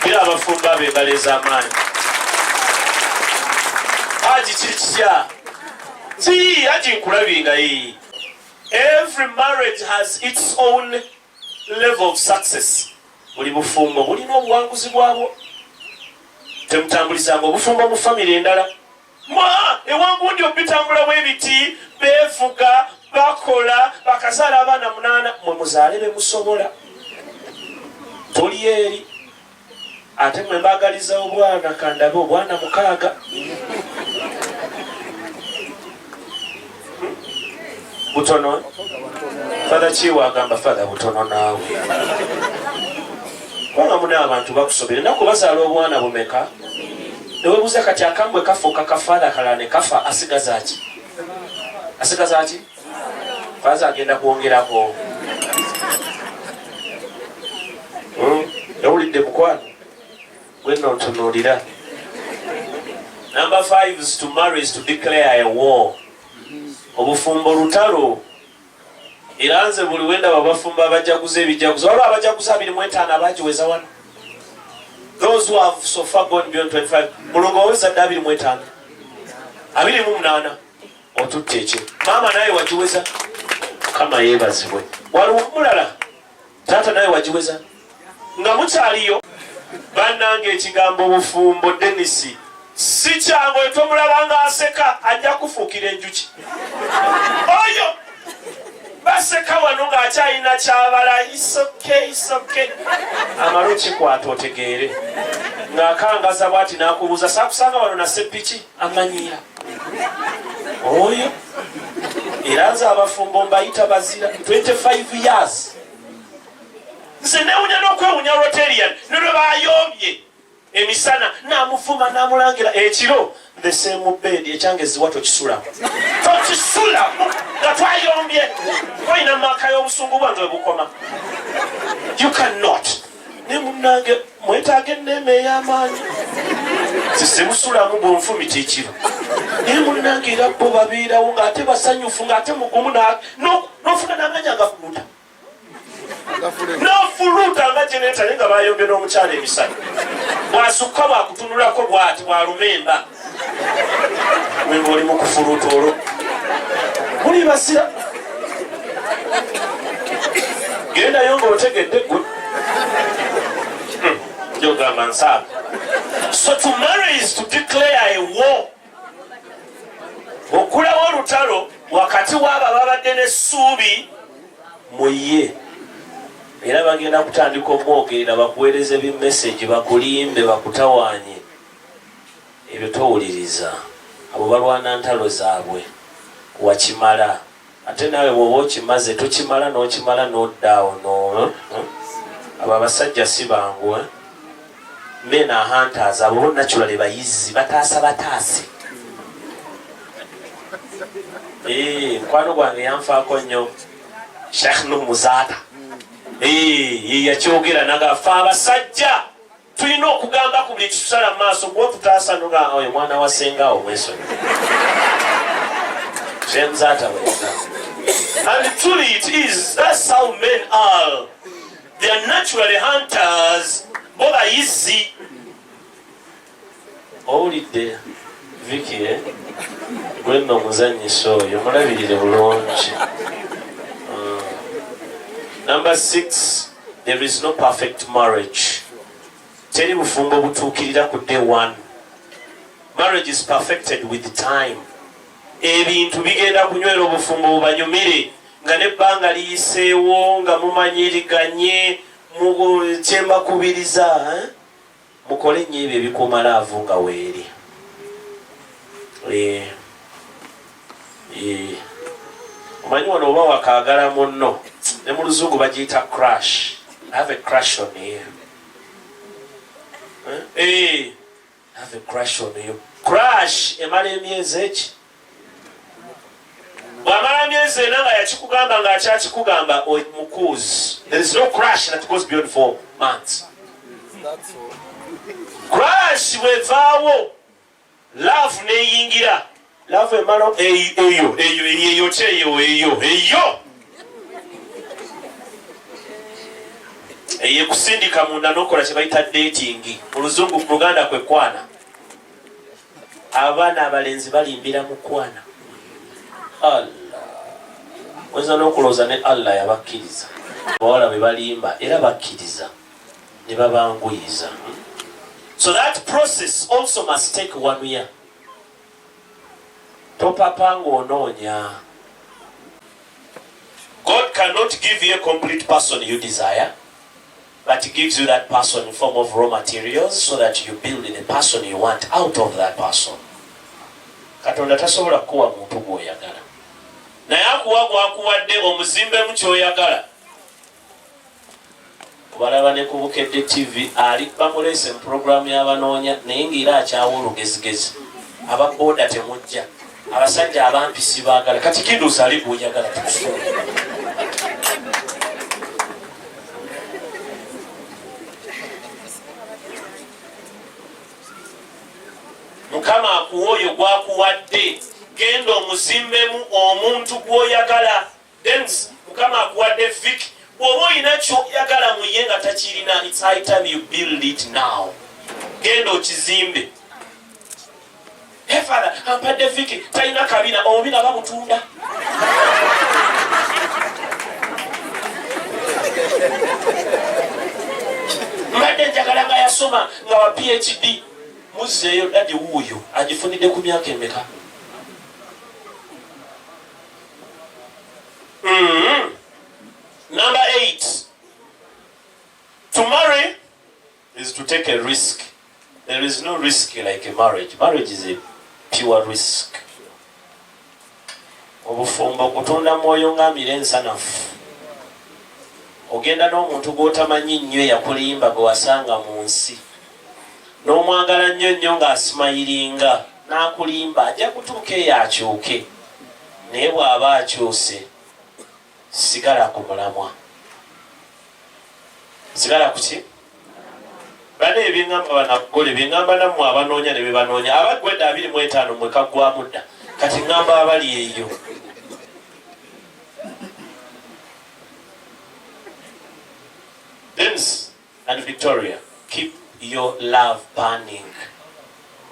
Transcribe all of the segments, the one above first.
Era abafumbo abo engalo ez'amaanyi. Haji, kiri kitya? Ki Haji, nkulabye nga yi. Every marriage has its own level of success. Buli bufumbo bulina obuwanguzi bwabwo. Temutambulizanga obufumbo mu famire endala. Mwa ewangundi obitambula bwebiti, beefuga, bakola, bakazaala abaana 8, mwe muzaale be musobola. Toli eri ate mwe mbaagaliza obwana, kandabe obwana 6. Butono. Father Kiwa agamba, Father, butono naawe. Kubanga muna abantu bakusobera ennaku, bazaala obwana bumeka? Newebuuza kati akambwe kafuuka kafaatha, kalala ne kafa, asigaza ki? Asigaza ki? Father agenda kwongerako. Owulidde mukwano gwenno ntunuulira. Number five is to marry is to declare a war. Obufumbo lutalo. Era nze buli wendaba abafumbo abajaguza ebijaguzo, waliwo abajaguza 25, abagiweza wano, those who have so far gone beyond 25. Mulongo, waweza dda 25, 28, otutte ekyo. Maama, naye wagiweza, Mukama yeebazibwe. Waliwo omulala? Taata, naye wagiweza nga mukyaliyo. Bannange, ekigambo obufumbo, Denisi, si kyangu. Etomulaba nga aseka, ajja kufuukira enjuki oyo. Baseka wano ng'akyalina kyabala, isoke isoke, amala okikwata otegeere ng'akangaza bwati n'akubuuza, "Saakusanga wano na seppiki?" Amanyiira oyo. Era nze abafumbo mbayita bazira. 25 years, nze newunya n'okwewunya Rotarian ne lwe bayombye emisana namuvuma namulangira, ekiro the same bed. Ekyange ziwa, tokisulamu, tokisulamu nga twayombye. Olina maaka y'obusungu bwange webukoma. You cannot. Ne munange mwetaaga enneema ey'amaanyi. Sisimusulamu bwonfumita ekiro, naye munange era bo babeerawo ng'ate basanyufu, ng'ate mugumu, n'ofuna n'amaanyi agafuluta, nofuluta nga geneta, naye nga bayombye n'omukyala emisana. Bwasukka bwakutunulako bwati, bwalumemba wenga oli mukufuluta, olwo muli basira. Gendayo ng'otegedde gwe jogamba nsaaga. So to marry is to declare a war, okulawo olutalo wakati w'abo ababadde n'essuubi mu ye. Era bagenda kutandika omwogerera, bakuweereza ebimessage, bakulimbe, bakutawaanye. Ebyo towuliriza, abo balwana ntalo zaabwe. Wakimala, ate naawe bw'oba okimaze, tokimala n'okimala n'oddaawo no, eh? Abo abasajja si bangu, eh? Men are hunters. Abo bo naturally bayizi, bataasa bataase. Mukwano gwange yanfaako nnyo, Sheikh Nuh Muzaata. Ye yakyogera nagafe abasajja tulina okugamba ku buli kitusala mu maaso, gwotutaasa noga oyo mwana wa sengawo mwesonyi. Sheikh Muzaata bwe yagamba. And truly it is, that's how men are. They are naturally hunters, bo bayizi. Owulidde Viki, eh? Gwe nno omuzanyisa oyo mulabirire bulungi. Number six, there is no perfect marriage. Teri bufumbo butuukirira ku day one. Marriage is perfected with time. Ebintu bigenda kunywera, obufumbo bubanyumire nga nebbanga liyiseewo, nga mumanyiriganye. Kyembakubiriza, eh? Mukole nnyo ebyo ebikuuma love nga weeri. Omanyi wano oba wakaagala munno, ne mu Luzungu bagiyita crush. I have a crush on you. Eh? I have a crush on you. Crush emala emyezi eki? Bw'amala emyezi 4 nga yakikugamba, ng'akyakikugamba, mukuuzi. There is no crush that goes beyond 4 months. Crush bwevaawo, love neyingira. Love emala eyo eyo eyo eyo kyeyo eyo eyo. Eyekusindika munda n'okola kye bayita dating mu luzungu, ku Luganda kwe kwana. Abaana abalenzi balimbira mu kwana. Allah, oyinza n'okulowooza ne Allah yabakkiriza. Abawala bwe balimba era bakkiriza ne babanguyiza. So that process also must take one year. Topapa ng'onoonya. God cannot give you a complete person you desire, but he gives you that person in form of raw materials so that you build the person you want out of that person. Katonda tasobola kukuwa muntu gw'oyagala, naye akuwa gwakuwadde omuzimbemu ky'oyagala. Obalaba ne ku Bukedde TV, ali bamuleese mu pulogulaamu y'abanoonya, naye ng'era akyawa olugezigezi. Aba booda temujja, abasajja abampi sibaagala. Kati kinduusa ali gw'oyagala tukusuula. Mukama akuwa oyo gwakuwadde, genda omuzimbemu omuntu gw'oyagala. Dems, Mukama akuwadde Vic, bw'oba olina ky'oyagala mu ye nga takirina, it's high time you build it now. Genda okizimbe. Hey father, ampadde Vic, talina kabina, obubina babutunda. Mbadde njagala nga yasoma nga wa PhD. Muzzeeyo daddy wuuyo agifunidde ku myaka emeka? Number 8, to marry is to take a risk. There is no risk like a marriage. Marriage is a pure risk. Obufumbo kutunda mwoyo ng'amira ensanafu. Ogenda n'omuntu gw'otamanyi nnyo, eyakulimba, gwe wasanga mu nsi, n'omwagala nnyo nnyo ng'asimayiringa n'akulimba. Ajja kutuuka eyo akyuke, naye bw'aba akyuse, sigala ku mulamwa. Sigala ku ki? Bana ebyeŋŋamba banagole, byeŋŋamba nammwe abanoonya ne bebanoonya abaggwedde 25 mwe kaggwamu dda. Kati ŋŋamba abali eyo. Dems and Victoria, keep your love burning.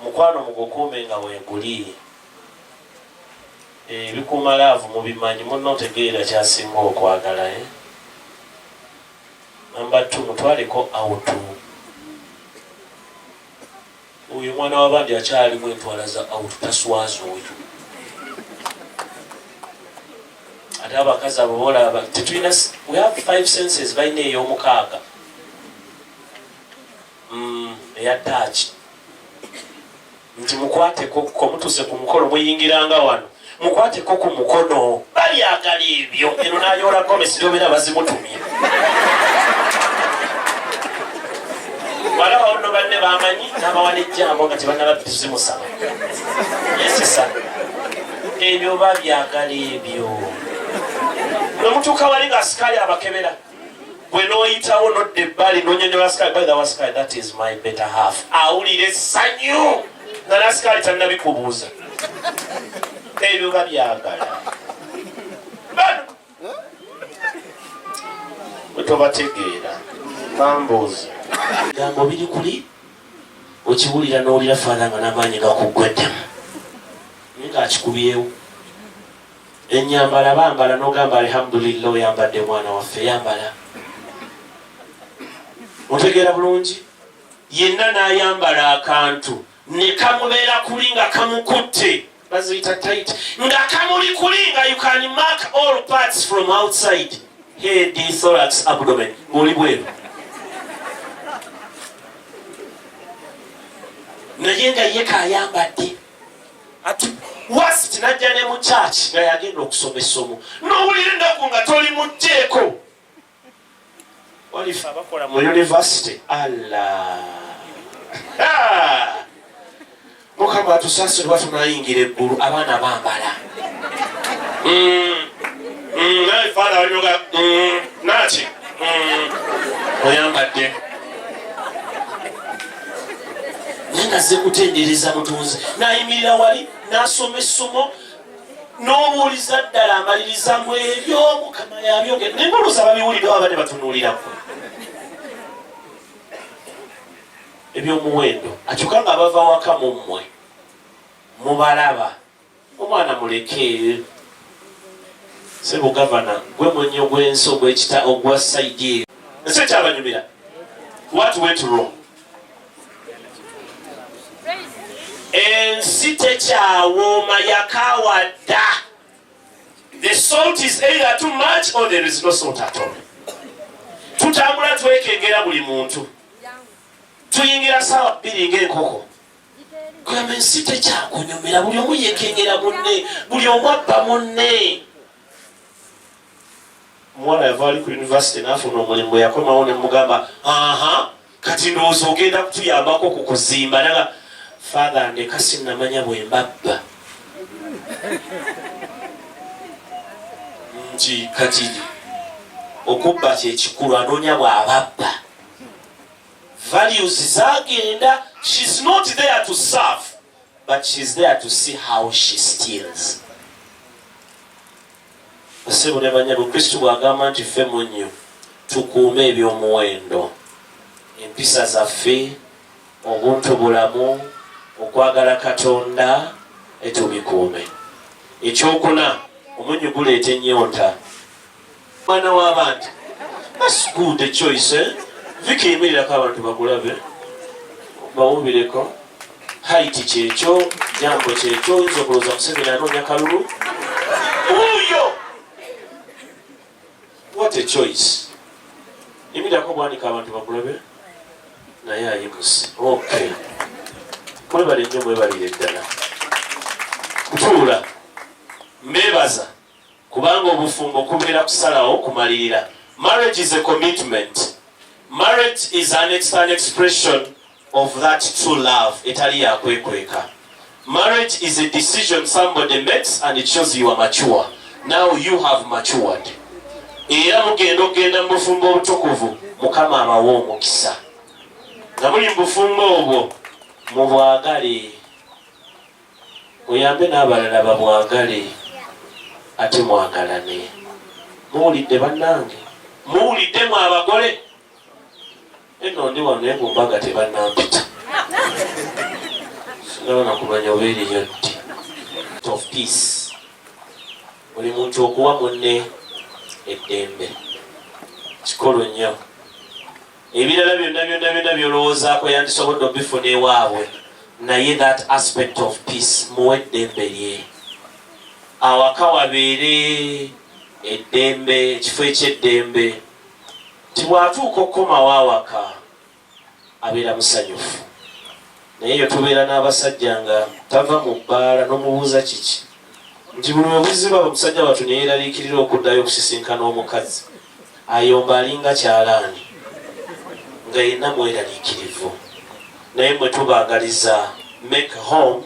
Mukwano mugukuume nga weeguli. Ebikuuma love mubimanyi, munnotegeera kyasinga okwagala, eh? Number 2, mutwaleko out. Oyo mwana w'abandi akyalimu entwala za out, taswaza oyo. Ate abakazi abo bolaba tetulina, we have five senses, balina ey'omukaaga, eya touch, nti mukwateko ko mutuuse ku mukolo, muyingiranga wano, mukwateko ku mukono, babyagala ebyo. Eno n'ayoola gomesi gyobeera bazimutumye. Walabawo nno banne bamanyi n'abawa n'ejjambo nga tebannaba zimusaba yesisa. Ebyo babyagala ebyo. Nomutuuka wali nga asikaali abakebera, gwe n'oyitawo nodda ebbali n'onyonyola asikali, "By the way, asikali, that is my better half." Awulira essanyu nga n'asikaali tannabikubuuza. Ebyo babyagala. Bano bwe tobategeera bambuuza gambo biri kuli okiwulira n'owulira father nga n'amaanyi gakuggweddemu, naye ng'akikubyewo. Enyambala bambala n'ogamba alhamdulillah, oyambadde mwana waffe, yambala otegeera bulungi. Yenna n'ayambala akantu ne kamubeera kuli nga kamukutte, baziyita tight, nga kamuli kuli nga you can mark all parts from outside, head, thorax, abdomen, ng'oli bweru, naye nga ye kayambadde. Ati wasit najja ne mu church nga yagenda okusoma essomo, n'owulira ennaku nga toli mugjeeko. Walife abakola mu university, Allah, Mukama atusaasire, oba tunayingira eggulu. Abaana bambala. Naye father walinoga naki oyambadde, naye nga azze kutendereza mutunzi. N'ayimirira wali n'asoma essomo n'obuuliza ddala, amaliriza mu ebyo Mukama yabyogera, naye ng'olowooza babiwulidde oba badde batunuulira ggwe. Eby'omuwendo akyuka nga bava waka mu mmwe mubalaba. Omwana muleke. Sebo gavana gwe munnyo gw'ensi ogw'ekita ogwa sayidi eyo. Ensi ekyabanyumira. What went wrong? Ensi tekyawooma, yakaawa dda. The salt is either too much or there is no salt at all. Tutambula twekengera buli muntu, tuyingira saawa 2 ng'enkoko. Kugamba ensi tekyakunyumira, buli omu yekengera munne, buli omu abba munne. Omuwala yava ali ku university n'afuna omulimu, bwe yakomawo ne mugamba, aha, kati ndowooza ogenda kutuyambako ku kuzimba. Naga, father, ndeka, sinnamanya bwe mbabba. Nti kati okubba kyekikulu, anoonya bw'ababba. Values zagenda. She's not there to serve, but she's there to see how she steals. Ssebo ne bannyabo, Kristo bw'agamba nti ffe munnyo, tukuume eby'omuwendo, empisa zaffe, obuntu bulamu, okwagala Katonda, etubikuume. Ekyokuna, omunnyo guleeta ennyonta. Mwana w'abantu, that's good, a choice, eh? Viki, yimirirako abantu bakulabe, bawubireko. Height kyekyo, jambo kyekyo. Oyinza okulowooza Museveni anoonya kalulu wuuyo. What a choice! Yimirirako, bwanika, abantu bakulabe. Naye ayimuse. Okay, mwebale nnyo, mwebalire ddala kutuula. Mbeebaza kubanga obufumbo kubeera kusalawo kumalirira. Marriage is a commitment. Marriage is an expression of that true love etali yakwekweka. Marriage is a decision somebody makes and it shows you are mature. Now you have matured, era mugenda okugenda mu bufumbo obutukuvu. Mukama abawe omukisa nga muli mu bufumbo obwo. Mubwagale, muyambe n'abalala babwagale, ate mwagalane. Muwulidde bannange? Muwulidde mu abagole? Eno ndi wano, naye ku mbaga tebannampita, sinaba nakumanya oba eriyo ddi. Of peace, buli muntu okuwa munne eddembe kikulu nnyo. Ebirala byonna byonna byonna byolowoozaako yandisobodde obifuna ewaabwe, naye that aspect of peace, muwe eddembe lye. Awaka wabeere eddembe, ekifo ekyeddembe, nti bw'atuuka okukomawo awaka abeera musanyufu. Naye eyo tubeera n'abasajja nga tava mu bbaala, n'omubuuza kiki, nti buli webuziba omusajja wattu neyeeraliikirira okuddayo okusisinkana omukazi, ayomba alinga kyalaani, nga yenna mweraliikirivu. Naye mwe tubaagaliza make home.